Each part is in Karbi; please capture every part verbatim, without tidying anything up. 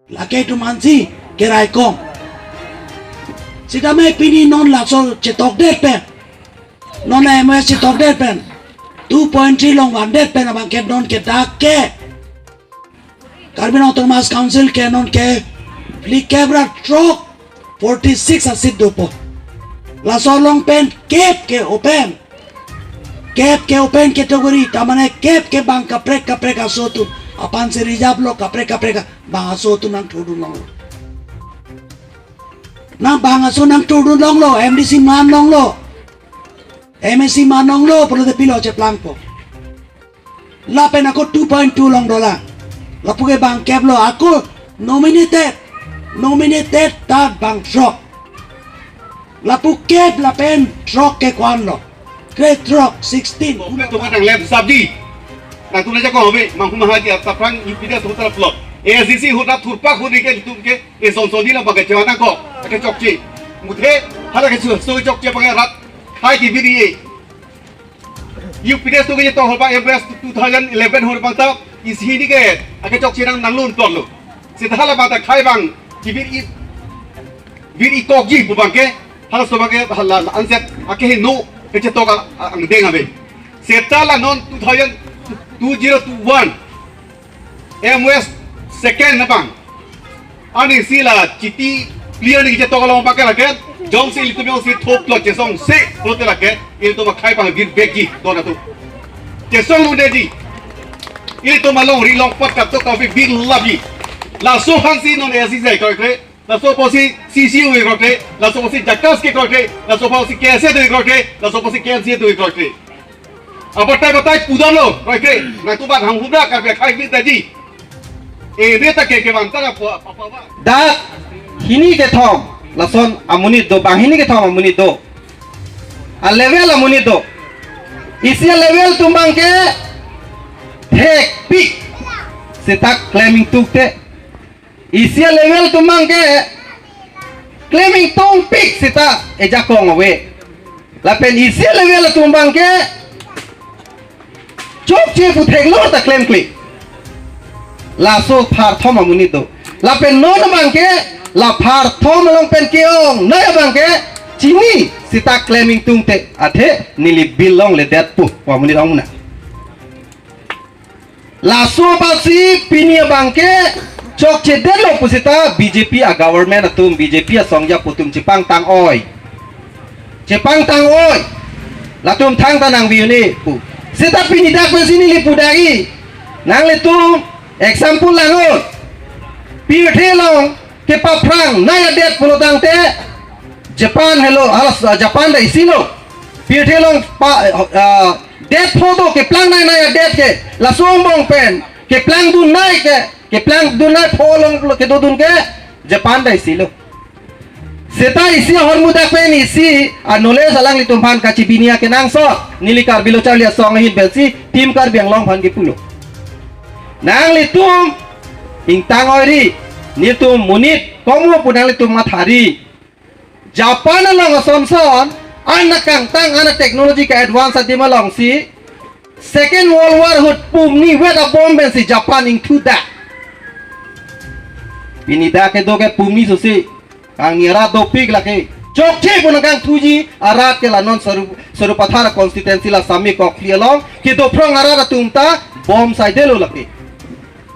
Lake itum ansi keraikom. Sitame pini non laso chetokdet pen, non M O S chetokdet pen, two point three along vandet pen abang ke non ke dak ke Karbi Anglong Autonomous Council ke non ke phlikep ra throk, forty six a-seat dopo. Laso along pen kep ke open. Kep ke open category, tamane kep ke bang kaprek kaprek aso atum aphan si reserve lo, kaprek kaprek bang aso atum nangthurdun longlo. Nang bang aso nangthurdun longlo, M D C man longlo, M A C man longlo, pulote pilo cheplangpo. Lapen ako two point two along dolang. Lapu ke bang kep lo, ako nominated, nominated ta bang throk. Lapu kep lapen throk ke ko-an lo. Kre throk, sixteen. Oke, tuh kan yang lem sabdi. Nangtum aja kok, obe, manghu mahaji, atap rang U P D S hotel plot. A S D C hotel thurpak huni ke itum ke, eh, son son di la bagai cewa nangkok. Ake chokche. Muthe, hala ke su, so chokche bagai rat. Hai di bini eh. U P D S atum ke to holpa M O S two thousand eleven hor bang ta isi hini ke ake chokche nang nanglun tong lo. Seta hala bang ta khai bang kibir i bir i kokji pu bang ke halaso bang ke hala anset ake he no ke chetok a- a- angdeng ave. Seta la non two thousand, two zero two one M O S second na bang. Ani si la chiti clear ni chetok along pakai lake. Jongsi ilitum jongsi thop lo chesongse pulote lake. Ilitum akhai pang bir bek ji don atum. Chesong lo de ji. Ilitum alongri longpat kap to kapi bir labi. Laso aphansi non A S D C kroikre. Laso apotsi C C U kroikre. Laso apotsi JACAS ke kroikre. Laso apotsi K S A do kroikre. Laso apotsi K N C A do kroikre. Abatai batai pudam lo, kroikre, nangtum bang hang humra Karbi akhai bit daji. Eh, beta ke ke bang tara po apa apa. Dak hini kethom, lason amonit do, bang hini kethom amonit do. A-level amonit do. Isi a-level atum bang ke thekpik seta klem ingtungte. Isi a-level atum bang ke klem ingtungpik seta ejakong ave. Lapen isi a-level atum bang ke chokche pu theklo ta klemkle. Laso pharthom amonit do. Lapen non bang ke la pharthom along pen ke-ongnei bang ke chini seta klem ingtungte athe neli bill longledet pu amonit ong na. Laso apotsi pini abang ke chokchedetlo pu seta B J P a-government atum, B J P asong ajapo atum chepangtang-oi. Chepangtang-oi. Latum thangta nangviyuni pu. Seta pini dak pensi neli pu dagi. Nanglitum example langnon. Pirthe along kepaphrang nai adet pulo tangte Japan helo, halas, ah, Japan ta isi lo. Pirthe along pa, ah, det pho do keplang nai nai adet ke. Laso angbong pen keplangdun nai ke, keplangdun nai pho along lo kedodun ke Japan ta isi lo. Seta isi ahormu dak pen isi a-knowledge alanglitum aphan kachibini akenangsot. Neli Karbi Lo Charli Asong ahin pensi Team Karbi Anglong aphan kepulo. Nanglitum ingtang-oiri, nelitum monit komo pu nanglitum mathari. Japan along asonson, an akangtang, an a-technology ke-advance adim alongsi Second World War ahut pumni vet a-bomb pensi Japan ingthudak. Pini dak kedo ke pumni sosi kangni arat dopik lake. Chokche pu nangkangthuji arat ke la non Saru, Sarupathar constituency la Sami Kokli along kedophrong arat atum ta bomb saidelo lake.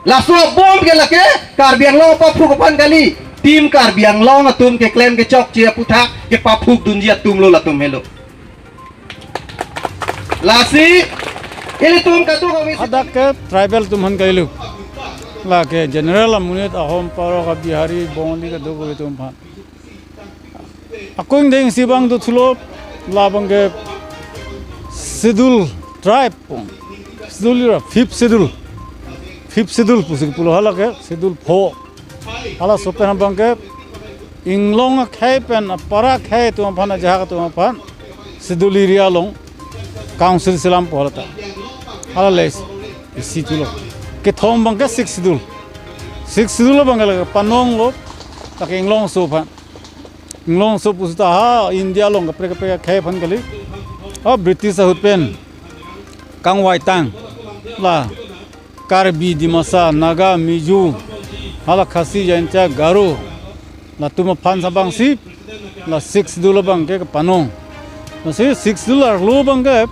Laso bomb ke lake Karbi Anglong apaphuk aphan kali. Team Karbi Anglong atum keklem kechokche aputhak kepaphukdunji atum lo latum helo. Lasi ilitum kadokave hadak ke tribal atum aphan kali lo. Lake general amonit Ahom, Parok, Bihari, Bongali kadokave atum aphan. Ako ingdeng isi abang dothulo, labang ke schedule tribe pon. Schedule ira, fifth schedule. Fifth schedule pusi pulo, halake schedule four. Halaso pen abang ke inglong akhei pen apara akhei atum aphan, ajahak atum aphan schedule area along council selampo halata. Hala le isi thulo. Kethom abang ke sixth schedule. Sixth schedule abang ke lake panong lo, lake inglong aso aphan. Inglong aso pusi ta ha India along kaprek kaprek akhei aphan kali. Ha British ahut pen kangvaitang la Karbi, Dimasa, Naga, Mizo, hala Khasi, Jaintia, Garo, latum aphan abangsi la Sixth Schedule abangke kepanong. Lasi Sixth Schedule arlo abangke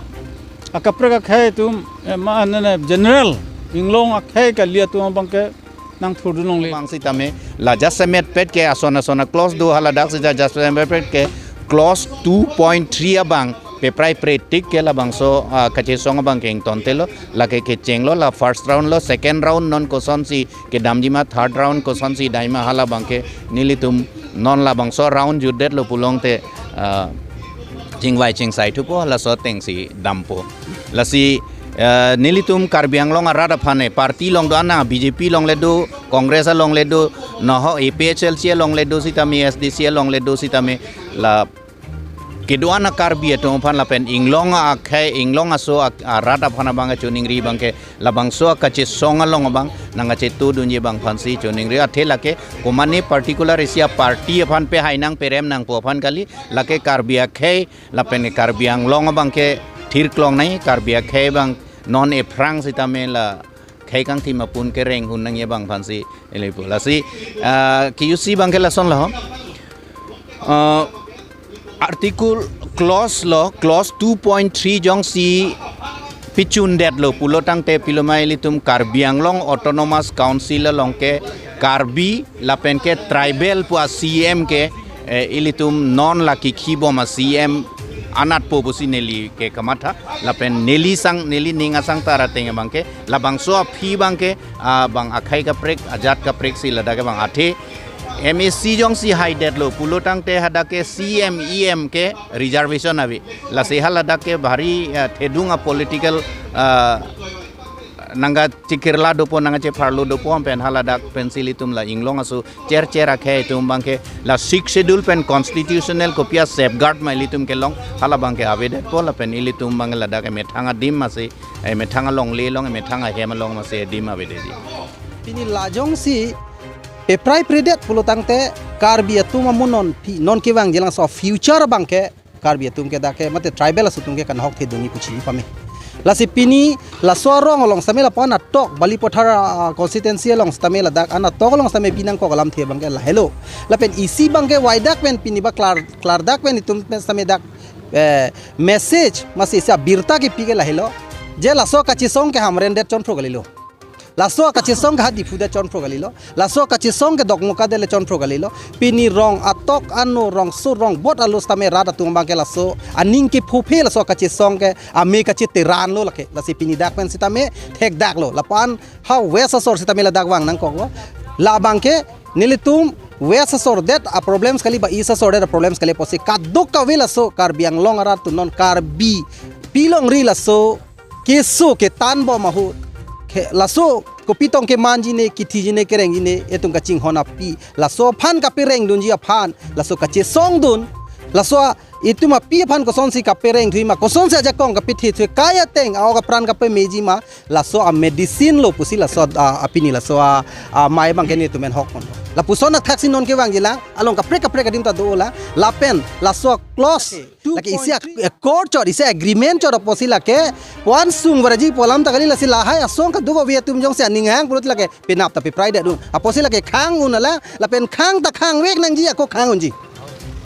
akaprek akhei atum, eh, ma, ne, ne, general inglong akhei kali atum abangke nangthurdun longle. Abang sitame la jasemet pet ke ason ason a-clause do, haladak sita jasemet pet ke clause two point three abang peprai pretik ke labangso, ah, kachesong abangke ingtontelo, lake kechenglo, la first round lo, second round non kosonsi kedamjima, third round kosonsi damjima, halabangke nelitum non labangso round jutdetlo pulote, ah, chingvai chingsai thupo, laso atengsi dampo. Lasi, eh, nelitum Karbi Anglong arat aphan, eh, party along do, ana B J P along le do, Congress along le do, noho A P H L C along le do sitame, S D C along le do sitame, la kedo-an a-Karbi atum aphan lapen inglong akhei, inglong aso ak-, arat aphan abang kachoningri abangke labangso kachesong along abang nangkachetudunji abang aphansi choningri, athe lake komane particular isi a-party aphan pehai nang perem nangpo aphan kali, lake Karbi akhei lapen Karbi Anglong abangke thirklong nai, Karbi akhei abang non ephrang sitame la khei kangthim apun kereng un nangji abang aphansi ilipo. Lasi, ah, ke-isi abangke lason lo. Ah, article clause lo, clause two point three jongsi pichundetlo pulotangte piloma ilitum Karbi Anglong Autonomous Council along ke Karbi lapen ke tribal pu a-C M ke, eh, ilitum non la kikhibom a-C M anatpo pusi neli ke kamatha, lapen neli sang, neli ning asang tara teng abangke labangso aphi abangke, ah, bang akhei kaprek, ajat kaprek si ladak abang athe M A C jongsi haidetlo pulotangte hadak ke C M, E M ke reservation ave. Lasi haladak ke bhari, ah, thedung a-political, ah, nangkachekirla dopo, nangkachepharlo dopo, pen haladak pensi ilitum la inglong aso chercher akhei atum abangke la Sixth Schedule pen constitutional kopi a-safeguard ma ilitum kelong, halabangke avedetpo, lapen ilitum abang ladak emethang adim masi, emethang alongle along, emethang ahem along masi adim avedetji. Pini la jongsi peprai predet pulotangte Karbi atum amu non pi, non kevangji labangso future abangke Karbi atum ke dak ke mate tribal aso atum ke kanhok thedunji pu chini pame. Lasi pini laso arong along sitame lapu-an atok Balipathar, ah, constituency along sitame ladak an atok along sitame pi nangkok alamthe abangke lahelo. Lapen isi abangke waidak pen pini ba klar, klardak pen itum pen sitame dak, eh, message masi isi abirta kepi ke lahelo. Je laso kachesong ke Hamren det chonphro kalilo. Laso kachesong ke ha Diphu det chonphro kalilo. Laso kachesong ke Dokmoka det le chonphro kalilo. Pini rong atok ano, rongso rongbot alo sitame rat atum abangke laso aning kephophe laso kachesong ke ame kacheteranlo lake. Lasi pini dak pen sitame thekdaklo. Lapu-an ha West asor sitame ladak vang nangkoklo. Labangke nelitum West asor det a-problems kali ba East asor det a-problems kali pusi kadokave laso Karbi Anglong arat atum non Karbi pilongri laso keso ketan bom ahut, ke, laso kopi tong kemanji ne, kithiji ne, kerengji ne, itum kachinghon aphi, laso aphan kaperengdunji aphan, laso kachesongdun, laso a, itum aphi aphan kosonsi kapereng thuji ma, kosonsi ajakong kapethe thuji, kai ateng a-ok apran kapemeji ma, laso a-medicine lo pusi laso a, apini laso a, amei abangke nelitum pen hok pon. Lapuson athaksi non kevangjilang, along kaprek kaprek adim ta dolang, lapen laso clause lake isi a-, accord chot, isi agreement chot apotsi lake, puan sung varaji pu alam ta kali, lasi lahai asong kadokave atum jongsi aning hang pulote lake penap ta peprai detdun. Apotsi lake khang unlang, lapen khang ta khangvek nangji, ako khang unji.